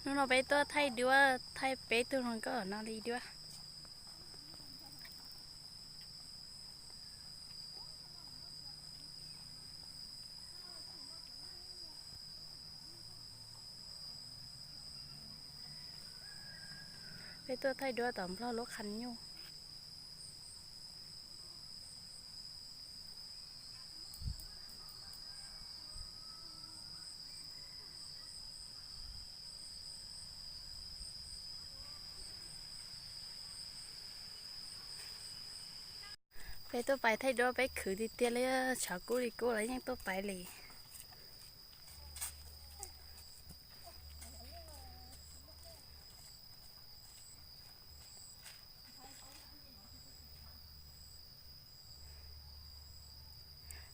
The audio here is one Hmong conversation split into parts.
Hnub no peb tuaj thaij duab, thaij peb tug hluas nkauj no li duab. Peb tuaj thaij duab tom Nplog lub qhav nyuj. Peb tuaj pais thaij duab peb khwv tiag tiag li, tshav kub li kub los yeej tuaj pais li.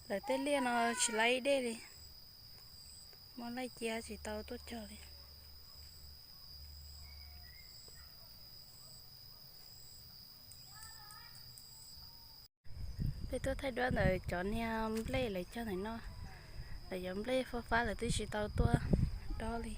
Lawv tej liaj no tsis laib ib dej li, muaj laij cia tsis tau tuaj cog li. Peb tuaj thaij duab ntawm cov niag nplej lawv cog ntawm no, lawv cov nplej fab fab lawv twb tsis tau tuaj dob li.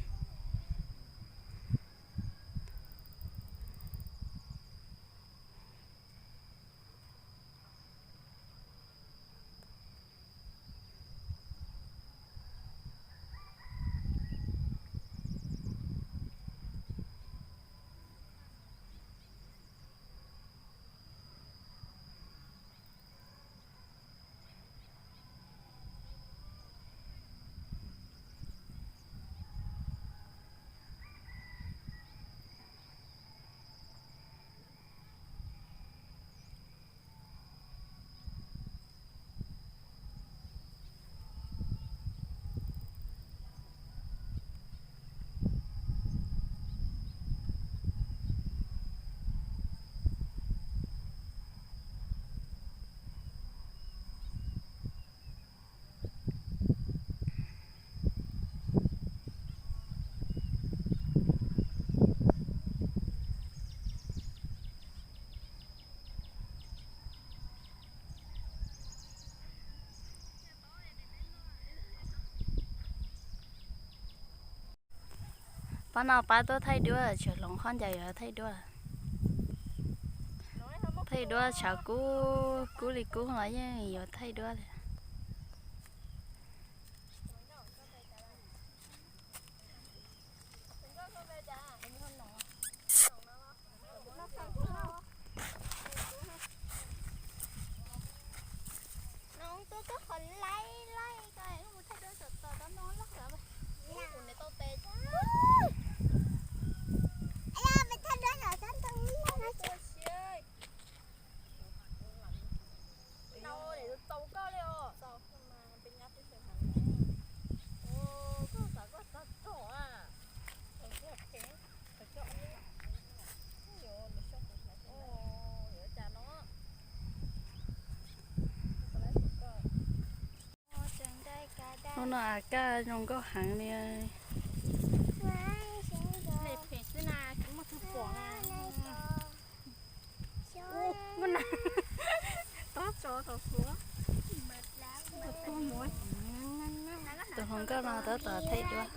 Pab no pab tuaj thaij duab, tsam hloov khaub ncaws yuav thaij duab. Thaij duab tshav kub kub li kub los yeej yuav thaij duab li. Hnub no Av Kaj zoo nkauj heev li. Tus hluas nkauj no tab tom thaij duab.